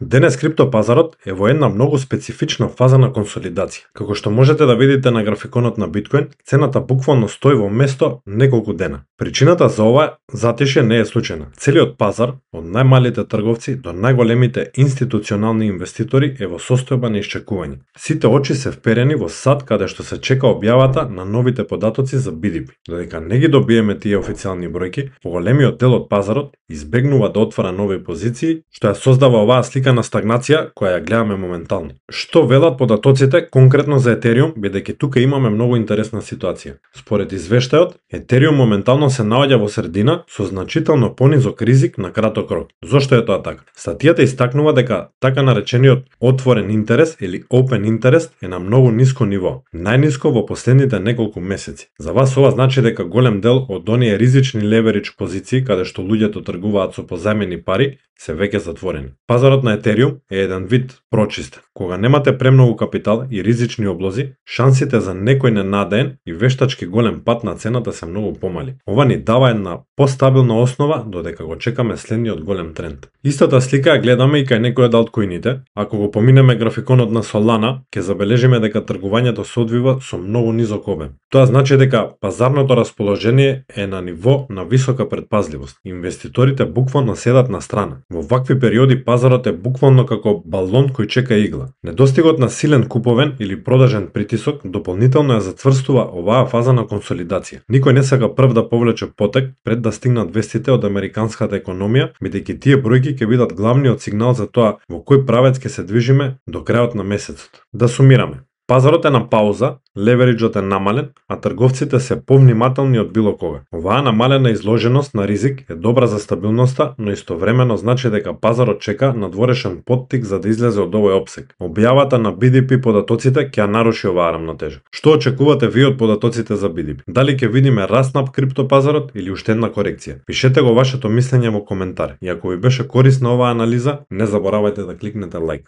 Денес криптопазарот е во една многу специфична фаза на консолидација. Како што можете да видите на графиконот на Биткоин, цената буквално стои во место неколку дена. Причината за ова затишје не е случајна. Целиот пазар, од најмалите трговци до најголемите институционални инвеститори, е во состојба на исчекување. Сите очи се вперени во сад каде што се чека објавата на новите податоци за BDP. Додека не ги добиеме тие официјални бројки, поголемиот дел од пазарот избегнува да отвара нови позиции, што ја создава оваа слика на стагнација која ја гледаме моментално. Што велат податоците конкретно за Етериум, бидејќи тука имаме многу интересна ситуација. Според извештајот, Етериум моментално се наоѓа во средина со значително понизок ризик на краток рок. Зошто е тоа така? Статијата истакнува дека така наречениот отворен интерес или open interest е на многу ниско ниво, најниско во последните неколку месеци. За вас ова значи дека голем дел од оние ризични леверидж позиции каде што луѓето тргуваат со позајмени пари се веќе затворени. Пазарот на Етериум е еден вид прочистен. Кога немате премногу капитал и ризични облози, шансите за некој ненадеен и вештачки голем пат на цената се многу помали. Ова ни дава една постабилна основа додека го чекаме следниот голем тренд. Истата слика ја гледаме и кај некои од алткоините. Ако го поминеме графиконот на Solana, ќе забележиме дека тргувањето се одвива со многу низок обем. Тоа значи дека пазарното расположение е на ниво на висока предпазливост. Инвеститорите буквално седат на страна. Во вакви периоди пазарот е буквално како балон кој чека игла. Недостигот на силен куповен или продажен притисок дополнително ја зацврстува оваа фаза на консолидација. Никој не сака прв да повлече потек пред да стигнат вестите од американската економија, бидејќи тие бројки ќе бидат главниот сигнал за тоа во кој правец ќе се движиме до крајот на месецот. Да сумираме. Пазарот е на пауза, левериджот е намален, а трговците се повнимателни од било кога. Оваа намалена изложеност на ризик е добра за стабилноста, но истовремено значи дека пазарот чека надворешен поттик за да излезе од овој опсек. Објавата на BDP податоците ќе ја наруши оваа рамнотежа. Што очекувате ви од податоците за BDP? Дали ќе видиме раст на криптопазарот или уште една корекција? Пишете го вашето мислење во коментар. И ако ви беше корисна оваа анализа, не заборавајте да кликнете лайк.